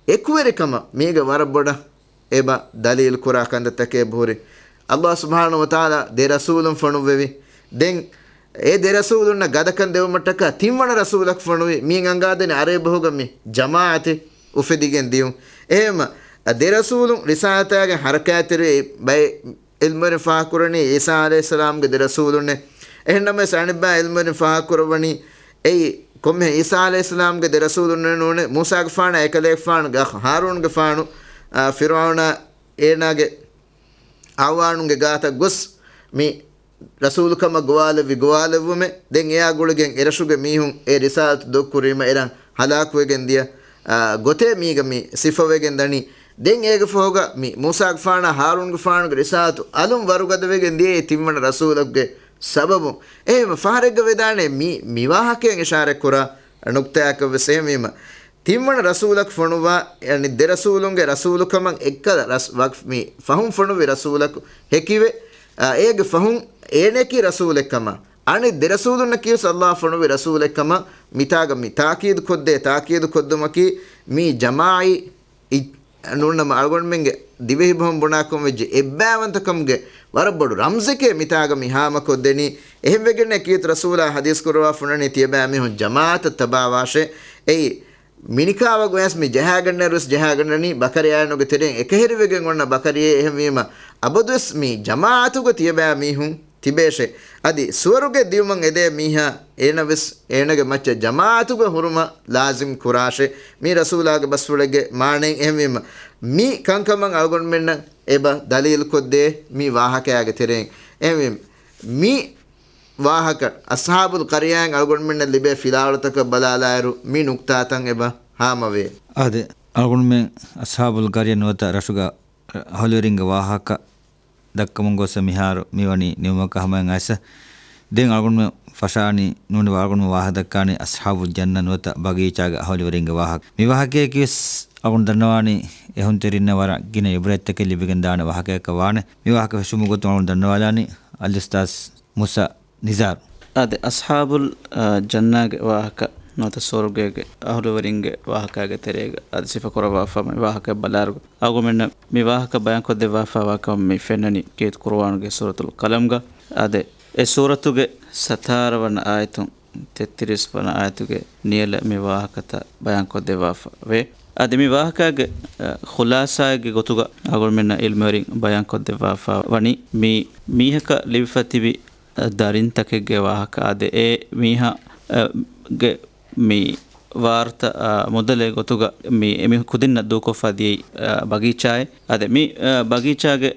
އެކުވެރިކަމަށް މީގަ ވަރަށް ބޮޑަށް އެބަ ދަލީލު ކުރާ ކަންތައްތަކެއް އެބަހުރި. ﷲ ސުބްޙާނަހޫ ވަތަޢާލާ ދެ ރަސޫލުން ފޮނުއްވެވި. ދެން އެ ދެ ރަސޫލުންނަށް ގަދަކަން ދެވުމަށްޓަކާ ތިންވަނަ ރަސޫލަކު ފޮނުވި. މިއިން އަންގާދެނީ އަރަބި ބަހުގަ މި ޖަމާޢަތެއް އުފެދިގެން ދިޔުން. އެހެންމަ، އަ، ދެ ރަސޫލުން ރިސާލަތާގެ ހަރަކާތްތެރި ބައެއް ޢިލްމުވެރިން ފާހަގަކުރަނީ ޢީސާ ޢަލައިހިއްސަލާމްގެ ދެ ރަސޫލުންނޭ. އެހެންނަމަވެސް އަނެއްބައި ޢިލްމުވެރިން ފާހަގަކުރައްވަނީ އެއީ ކޮންމެހެން ޢީސާ ޢަލައިހިއްސަލާމްގެ ދެ ރަސޫލުންނޭ ނޫނޭ، މޫސާގެފާނާ އެކަލޭގެފާނުގެ އަޚް ހާރޫންގެފާނު، އާ، ފިރުޢައުނާ އޭނާގެ އަޢުވާނުންގެ ގާތަށް ގޮސް މި ރަސޫލުކަމަށް ގޮވާލެއްވި ގޮވާލެއްވުމެއް، ދެން އެއާ ގުޅިގެން އެރަށުގެ މީހުން އެ ރިސާލަތު ދޮގުކުރީމަ އެރަށް ހަލާކުވެގެން ދިޔަ، އާ، ގޮތޭ މީގަ މި ސިފަވެގެން ދަނީ. ދެން އޭގެ ފަހުގަ މި މޫސާގެފާނާ ހާރޫންގެފާނުގެ ރިސާލަތު އަލުން ވަރުގަދަވެގެން ދިޔައީ ތިންވަނަ ރަސޫލަކުގެ ސަބަބުން. އެހެންވީމަ ފަހަރެއްގަ ވެދާނެ މި، މި ވާހަކައިން އިޝާރަތް ކުރާ ނުކްތާއަކަށްވެސް. އެހެންވީމަ، ތިންވަނަ ރަސޫލަކު ފޮނުވާ، އަނެއް ދެ ރަސޫލުންގެ ރަސޫލުކަމަށް އެއްކަލަ ރަސް-، ވަގް-، މި ފަހުން ފޮނުވި ރަސޫލަކު ހެކިވެ، އާ، އޭގެ ފަހުން އޭނައަކީ ރަސޫލެއްކަމަށް، އަނެއް ދެ ރަސޫލުންނަކީވެސް ﷲ ފޮނުވި ރަސޫލެއްކަމަށް މިތާގަ މި ތާކީދު ކޮށްދޭ، ތާކީދު ކޮށްދުމަކީ މީ ޖަމާޢީ އި-، ނޫންނަމަ އަޅުގަނޑުމެންގެ ދިވެހި ބަހުން ބުނާކަމަށް ވެއްޖެ އެއްބައިވަންތަކަމުގެ ވަރަށް ބޮޑު ރަމްޒެކޭ މިތާގަ މި ހާމަކޮށްދެނީ. އެހެންވެގެންނޭ ކީރިތި ރަސޫލާ ޙަދީޘް ކުރައްވާ ފޮނުވަނީ ތިޔަބައިމީހުން ޖަމާޢަތަށް ތަބާވާށޭ. އެއީ މިނިކާ ވަގުވެސް މި ޖަހާގަންނައިރުވެސް ޖަހާގަންނަނީ ބަކަރިޔާއިންގެ ތެރެއިން އެކަހެރިވެގެން އޮންނަ ބަކަރިއެއް. އެހެންވީމަ، އަބަދުވެސް މި ޖަމާޢަތުގަ ތިޔަބައިމީހުން ތިބޭށޭ. އަދި ސުވަރުގެ ދިޔުމަށް އެދޭ މީހާ އޭނަވެސް އޭނަގެ މައްޗަށް ޖަމާޢަތުގަ ހުރުމަށް ލާޒިމް ކުރާށޭ. މީ ރަސޫލާގެ ބަސްފުޅެއްގެ މާނައިން. އެހެންވީމަ، މި ކަންކަމަށް އަޅުގަނޑުމެންނަށް އެބަ ދަލީލުކޮށްދޭ މި ވާހަކަޔާގެ ތެރެއިން. އެހެންވީމަ، މި ވާހަކަ އަޞްޙާބުލް ޤަރްޔާއިން އަޅުގަނޑުމެންނަށް ލިބޭ ފިލާވަޅުތަކަށް ބަލާލާއިރު، މި ނުކްތާތައް އެބަ ހާމަވޭ. އާދެ، އަޅުގަނޑުމެން އަޞްޙާބުލް ޤަރްޔަ ނުވަތަ ރަށުގަ އަހުލުވެރިންގެ ވާހަކަ ދައްކަމުން ގޮސް މިހާރު މިވަނީ ނިމުމަކަށް ހަމައަށް އައިސް. ދެން އަޅުގަނޑުމެން ފަށާނީ ނޫނީ އަޅުގަނޑުމެން ވާހަކަ ދައްކާނީ އަޞްޙާބުލް ޖަންނަ ނުވަތަ ބަގީޗާގެ އަހުލުވެރިންގެ ވާހަކަ. މި ވާހަކަޔަކީ ވެސް އަޅުގަނޑު ދަންނަވާނީ އެހުންތެރިންނަށް ވަރަށް ގިނަ ޢިބްރަތްތަކެއް ލިބިގެން ދާނެ ވާހަކަޔަކަށް ވާނެ. މި ވާހަކަ ފެށުމުގެ ގޮތުން އަޅުގަނޑު ދަންނަވާލާނީ އަލްއުސްތާޛް މޫސާ ނިޒާރު. އާދެ، އަޞްޙާބުލް، އާ، ޖަންނާގެ ވާހަކަ ނުވަތަ ސުވަރުގޭގެ އަހުލުވެރިންގެ ވާހަކާގެ ތެރޭގަ އަދި ސިފަކުރައްވާފަ މި ވާހަކަ ބަލާއިރު، އަޅުގަނޑުމެންނަށް މި ވާހަކަ ބަޔާންކޮށްދެއްވާފައިވާކަމަށް މި ފެންނަނީ ކީރިތި ޤުރުއާނުގެ ސޫރަތުލް ޤަލަމްގަ. އާދެ، އެ ސޫރަތުގެ ސަތާރަ ވަނަ އާޔަތުން ތެއްތިރީސް ވަނަ އާޔަތުގެ ނިޔަލަށް މި ވާހަކަތައް ބަޔާންކޮށްދެއްވާފަ ވޭ. އަދި މި ވާހަކާގެ، އަ، ޚުލާޞާއެއްގެ ގޮތުގަ އަޅުގަނޑުމެންނަށް ޢިލްމުވެރިން ބަޔާންކޮށްދެއްވާފަ ވަނީ މި މީހަކަށް ލިބިފަ ތިބި ދަރިންތަކެއްގެ ވާހަކަ. އާދެ، އެ މީހާ، އަ، ގެ މި ވާރުތަ، އަ، މުދަލެއް ގޮތުގަ މި އެމީހުން ކުދިންނަށް ދޫކޮށްފަ ދިޔައީ، އަ، ބަގީޗާއެއް. އާދެ، މި، އަ، ބަގީޗާގެ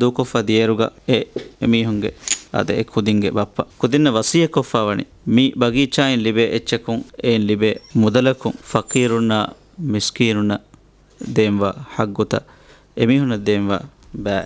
ދޫކޮށްފަ ދިޔައިރުގަ އެ އެމީހުންގެ، އާދެ، އެ ކުދިންގެ ބައްޕަ ކުދިންނަށް ވަޞިއްޔަތްކޮށްފަ ވަނީ މި ބަގީޗާއިން ލިބޭ އެއްޗަކުން، އެއިން ލިބޭ މުދަލަކުން ފަޤީރުންނާ މިސްކީނުންނަށް ދޭންވާ ޙައްޤުތައް، އެމީހުންނަށް ދޭންވާ ބައި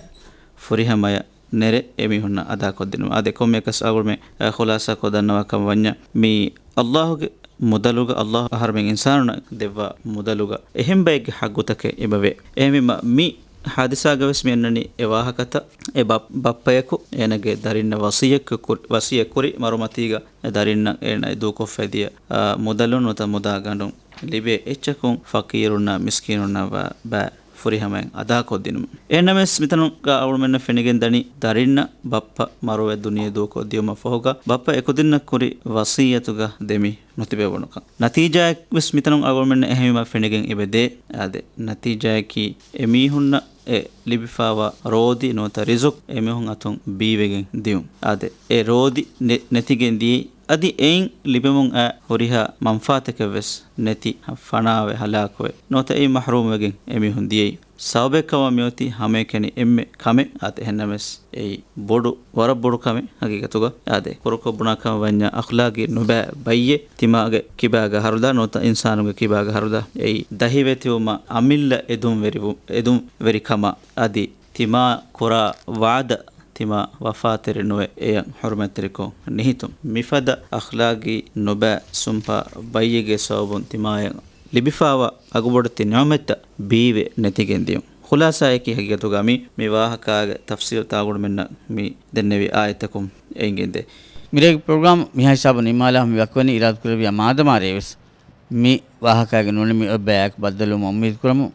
ފުރިހަމަޔަށް ނެރެ އެމީހުންނަށް އަދާކޮށްދިނުމަށް. އާދެ، ކޮންމެއަކަސް އަޅުގަނޑުމެން، އަ، ޚުލާޞާކޮށް ދަންނަވާކަމަށް ވަންޏާ، މި ﷲ ގެ މުދަލުގަ، ﷲ އަހަރުމެން އިންސާނުންނަށް ދެއްވާ މުދަލުގަ އެހެން ބައެއްގެ ޙައްޤުތަކެއް އެބަވޭ. އެހެންވީމަ، މި ޙާދިސާގަވެސް މި އަންނަނީ އެ ވާހަކަތައް، އެ ބަ-، ބައްޕަޔަކު އޭނަގެ ދަރިންނަށް ވަޞިއްޔަތް ކުރި، ވަޞިއްޔަތް ކުރި މަރުމަތީގަ އެ ދަރިންނަށް އޭނަ ދޫކޮށްފަ ދިޔަ، އާ، މުދަލުން ނުވަތަ މުދާ ގަނޑުން ލިބޭ އެއްޗަކުން ފަޤީރުންނާ މިސްކީނުންނަށް ވާ ބައި ފުރިހަމައިން އަދާކޮށްދިނުމަށް. އެހެންނަމަވެސް، މިތަނުގަ އަޅުގަނޑުމެންނަށް ފެނިގެން ދަނީ، ދަރިންނަށް ބައްޕަ މަރުވެ ދުނިޔެ ދޫކޮށްދިޔުމަށް ފަހުގަ، ބައްޕަ އެކުދިންނަށް ކުރި ވަޞިއްޔަތުގަ ދެމި ނުތިބެވުނުކަން. ނަތީޖާއެއްވެސް މިތަނުން އަޅުގަނޑުމެންނަށް އެހެންވީމަ ފެނިގެން އެބަދޭ. އާދެ، ނަތީޖާއަކީ، އެމީހުންނަށް އެ ލިބިފާވާ ރޯދި ނުވަތަ ރިޒުޤު އެމީހުން އަތުން ބީވެގެން ދިޔުން. އާދެ، އެ ރޯދި ނެ-، ނެތިގެން ދިޔައީ، އަދި އެއިން ލިބެމުން އައި ހުރިހާ މަންފާތަކެއްވެސް ނެތި، ފަނާވެ، ހަލާކުވެ، ނުވަތަ އެއިން މަޙްރޫމްވެގެން އެމީހުން ދިޔައީ. ސަބަބެއްކަމަށް މިއޮތީ ހަމައެކަނި އެންމެ ކަމެއް. އާދެ، އެހެންނަމަވެސް އެއީ ބޮޑު، ވަރަށް ބޮޑު ކަމެއް ހަގީގަތުގަ. އާދެ، ކުރުކޮށް ބުނާ ކަމަށް ވަންޏާ، އަޚްލާގީ ނުބައި ބައްޔެއް ތިމާގެ ކިބާގަ ހަރުދާ ނުވަތަ އިންސާނުގެ ކިބާގަ ހަރުދާ އެއީ ދަހިވެތިވުމަށް އަމިއްލަ އެދުންވެރިވު-، އެދުންވެރިކަމަށް. އަދި ތިމާ ކުރާ ވަޢުދަށް ތިމާ ވަފާތެރި ނުވެ އެޔަށް ޙުރުމަތްތެރިކޮށް ނިހިތުން. މިފަދަ އަޚްލާގީ ނުބައި ސުންޕާ ބައްޔެއްގެ ސަބަބުން ތިމާޔަށް ލިބިފާވާ އަގުބޮޑެތި ނިޢުމަތްތައް ބީވެ ނެތިގެން ދިޔުން. ޚުލާޞާއަކީ ހަގީގަތުގަ މި، މި ވާހަކާގެ ތަފްޞީލްތައް އަޅުގަނޑުމެންނަށް މި ދެންނެވި އާޔަތްތަކުން އެނގެންދޭ. މިރޭގެ ޕްރޮގްރާމް މިހާ ހިސާބުން ނިންމާލާ، މި ވަކިވަނީ އިރާދަކުރެއްވިޔާ މާދަމާ ރޭވެސް މި ވާހަކާގެ ނޫނީ މި އޮތް ބަޔާއެކު ބައްދަލުވުމަށް އުއްމީދުކުރަމު.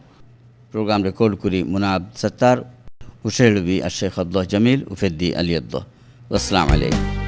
ޕްރޮގްރާމް ރެކޯޑް ކުރީ މުނާ އަބްދުއްސައްތާރު، ހުށަހެޅުއްވީ އައްޝައިޚް އަބްދުއްލާހް ޖަމީލް، އުފެއްދީ އަލީ އަބްދުއްލާހް. ވައްސަލާމް ޢަލައިކުމް.